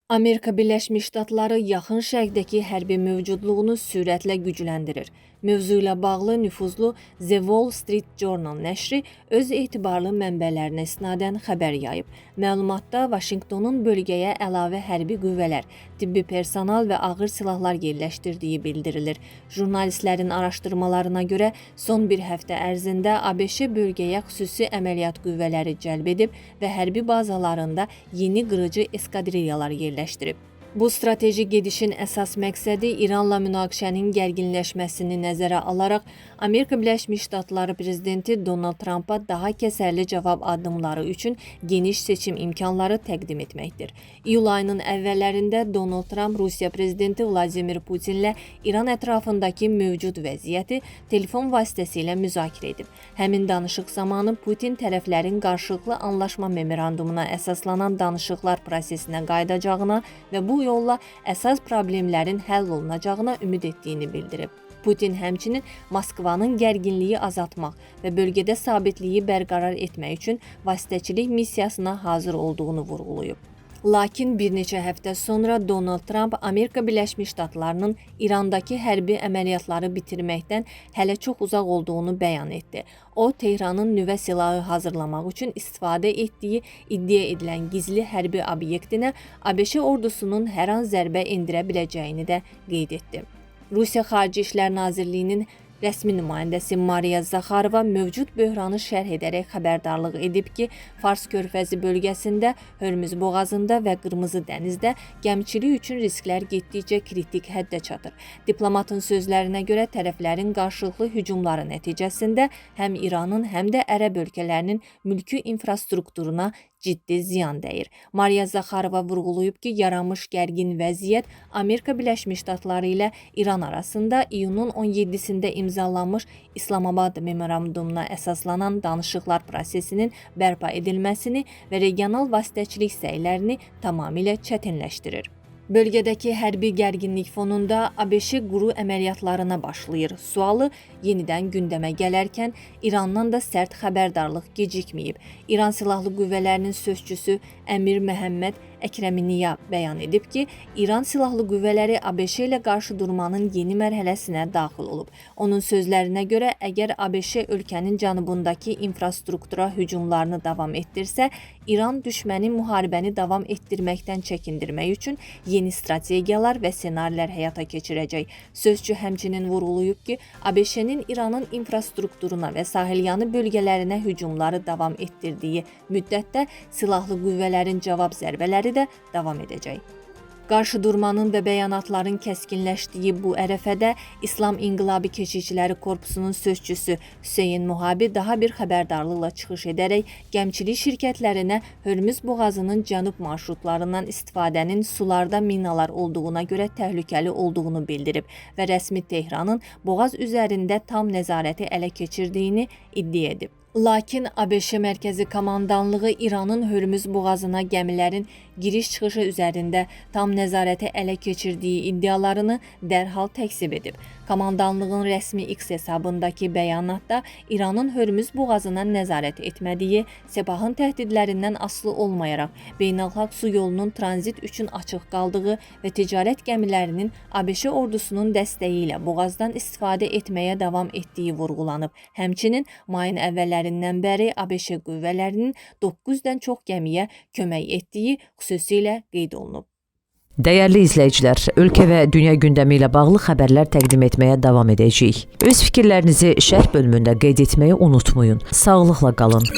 Amerika Birləşmiş Ştatları Yaxın Şərqdəki hərbi mövcudluğunu sürətlə gücləndirir. Mövzu ilə bağlı nüfuzlu The Wall Street Journal nəşri öz etibarlı mənbələrinə istinadən xəbər yayıb. Məlumatda Vaşinqtonun bölgəyə əlavə hərbi qüvvələr, tibbi personal və ağır silahlar yerləşdirdiyi bildirilir. Jurnalistlərin araşdırmalarına görə son bir həftə ərzində ABŞ bölgəyə xüsusi əməliyyat qüvvələri cəlb edib və hərbi bazalarında yeni qırıcı eskadrilyalar yerləşdirib. Bu strateji gedişin əsas məqsədi İranla münaqişənin gərginləşməsini nəzərə alaraq Amerika Birləşmiş Ştatları prezidenti Donald Trampa daha kəsərli cavab addımları üçün geniş seçim imkanları təqdim etməkdir. İyul ayının əvvəllərində Donald Tramp Rusiya prezidenti Vladimir Putinlə İran ətrafındakı mövcud vəziyyəti telefon vasitəsilə müzakirə edib. Həmin danışıq zamanı Putin tərəflərin qarşılıqlı anlaşma memorandumuna əsaslanan danışıqlar prosesinə qayıdacağına və bu yolla əsas problemlərin həll olunacağına ümid etdiyini bildirib. Putin həmçinin Moskvanın gərginliyi azaltmaq və bölgədə sabitliyi bərqərar etmək üçün vasitəçilik missiyasına hazır olduğunu vurğulayıb. Lakin bir neçə həftə sonra Donald Tramp Amerika Birləşmiş Ştatlarının İrandakı hərbi əməliyyatları bitirməkdən hələ çox uzaq olduğunu bəyan etdi. O, Tehranın nüvə silahı hazırlamaq üçün istifadə etdiyi iddia edilən gizli hərbi obyektinə ABŞ ordusunun hər an zərbə endirə biləcəyini də qeyd etdi. Rusiya Xarici İşlər Nazirliyinin rəsmi nümayəndəsi Mariya Zaxarova mövcud böhranı şərh edərək xəbərdarlıq edib ki, Fars körfəzi bölgəsində, Hörmüz boğazında və Qırmızı dənizdə gəmiçilik üçün risklər getdikcə kritik həddə çatır. Diplomatın sözlərinə görə tərəflərin qarşılıqlı hücumları nəticəsində həm İranın, həm də ərəb ölkələrinin mülki infrastrukturuna ciddi ziyan dəyir. Mariya Zaxarova vurğulayıb ki, yaranmış gərgin vəziyyət Amerika Birləşmiş Ştatları ilə İran arasında iyunun 17-sində imzalanmış İslamabad memorandumuna əsaslanan danışıqlar prosesinin bərpa edilməsini və regional vasitəçilik səylərini tamamilə çətinləşdirir. Bölgədəki hərbi gərginlik fonunda ABŞ quru əməliyyatlarına başlayır. Sualı yenidən gündəmə gələrkən İrandan da sərt xəbərdarlıq gecikməyib. İran Silahlı Qüvvələrinin sözçüsü Əmir Məhəmməd Əkrəminiya bəyan edib ki, İran Silahlı Qüvvələri ABŞ ilə qarşı durmanın yeni mərhələsinə daxil olub. Onun sözlərinə görə, əgər ABŞ ölkənin cənubundakı infrastruktura hücumlarını davam etdirsə, İran düşməni müharibəni davam etdirməkdən çəkindirmək üçün yeni strategiyalar və ssenarilər həyata keçirəcək. Sözçü həmçinin vurğulayıb ki, ABŞ-nin İranın infrastrukturuna və sahilyanı bölgələrinə hücumları davam etdirdiyi müddətdə silahlı qüvvələrin cavab zərbələri də davam edəcək. Qarşıdurmanın və bəyanatların kəskinləşdiyi bu ərəfədə İslam İnqilabı Keşikçiləri Korpusunun sözçüsü Hüseyn Muhabi daha bir xəbərdarlıqla çıxış edərək gəmiçilik şirkətlərinə Hörmüz boğazının cənub marşrutlarından istifadənin sularda minalar olduğuna görə təhlükəli olduğunu bildirib və rəsmi Tehranın boğaz üzərində tam nəzarəti ələ keçirdiyini iddia edib. Lakin ABŞ Mərkəzi Komandanlığı İranın Hörmüz boğazına gəmilərin giriş-çıxışı üzərində tam nəzarəti ələ keçirdiyi iddialarını dərhal təkzib edib. Komandanlığın rəsmi X hesabındakı bəyanatda İranın Hörmüz boğazına nəzarət etmədiyi, Sepahın təhdidlərindən asılı olmayaraq beynəlxalq su yolunun tranzit üçün açıq qaldığı və ticarət gəmilərinin ABŞ ordusunun dəstəyi ilə boğazdan istifadə etməyə davam etdiyi vurğulanıb. Həmçinin mayın əvvəllərindən bəri ABŞ qüvvələrinin 900-dən çox gəmiyə kömək etdiyi xüsusilə qeyd olunub. Dəyərli izləyicilər, ölkə və dünya gündəmi ilə bağlı xəbərlər təqdim etməyə davam edəcəyik. Öz fikirlərinizi şərh bölümündə qeyd etməyi unutmayın. Sağlıqla qalın.